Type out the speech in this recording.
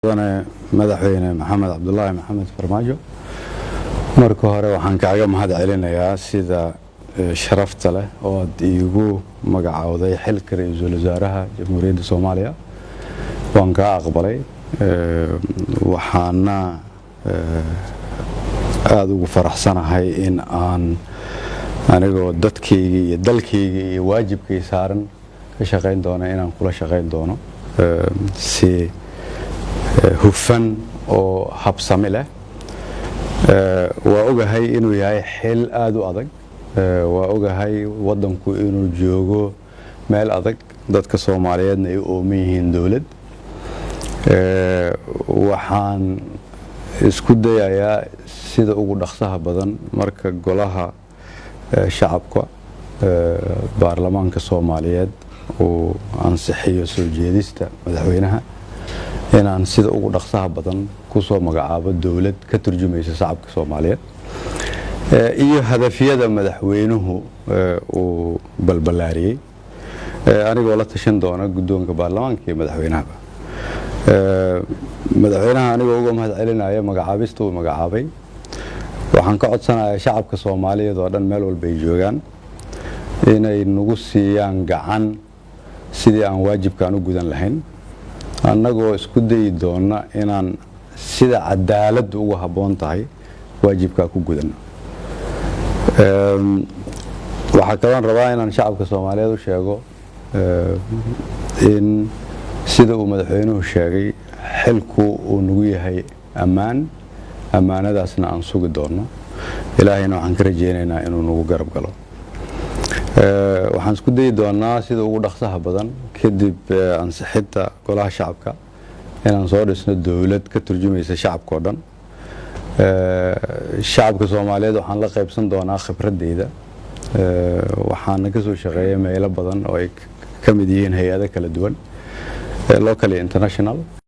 Mudane Madaxweyne Maxamed Cabdulaahi Maxamed Farmaajo, marka hore waxaan kaaga mahad celinayaa sida sharafta leh oo aad iigu magacaawday xilka ra-iisul wasaaraha Jamhuuriyadda Soomaaliya. Waan kaa aqbalay, waxaana aada ugu faraxsanahay in aan anigoo dadkayga iyo dalkayga iyo waajibkay saaran ka shaqayn doono, inaan kula shaqayn doono si hufan oo habsami leh. Waa ogahay inuu yahay xil aada u adag, waa ogahay waddanku inuu joogo meel adag, dadka Soomaaliyeedna ay u ooman yihiin dowlad. Waxaan isku dayayaa sida ugu dhaqsaha badan marka Golaha Shacabka Baarlamaanka Soomaaliyeed uu ansixiyo soo jeedista madaxweynaha inaan sida ugu dhaqsaha badan kusoo magacaabo dowlad ka turjumaysa shacabka Soomaaliyeed iyo hadafyada madaxweynuhu uu balballaariyey, anigoo la tashan doona guddoonka baarlamaanka iyo madaxweynahaba. Madaxweynaha anigoo uga mahad celinaya magacaabista uu magacaabay, waxaan ka codsanayaa shacabka Soomaaliyeed oo dhan meel walba ay joogaan inay nagu siiyaan gacan sidii aan waajibkaan u gudan lahayn, annagoo isku dayi doona inaan sida cadaaladdu ugu habboon tahay waajibkaa ku gudanno. Waxaa kaloon rabaa inaan shacabka Soomaaliyeed u sheego in sida uu madaxweynuhu sheegay xilku uu nagu yahay ammaan, ammaanadaasna aan sugi doonno, Ilaahayna waxaan ka rajeynaynaa inuu nagu garab galo. Waxaan isku dayi doonaa sida ugu dhaqsaha badan kadib ansixinta Golaha Shacabka inaan soo dhisno dowlad ka turjumaysa shacabka oo dhan. Shacabka Soomaaliyeed waxaan la qaybsan doonaa khibradeyda. Waxaana ka soo shaqeeyay meelo badan oo ay ka mid yihiin hay-ado kala duwan, local iyo international.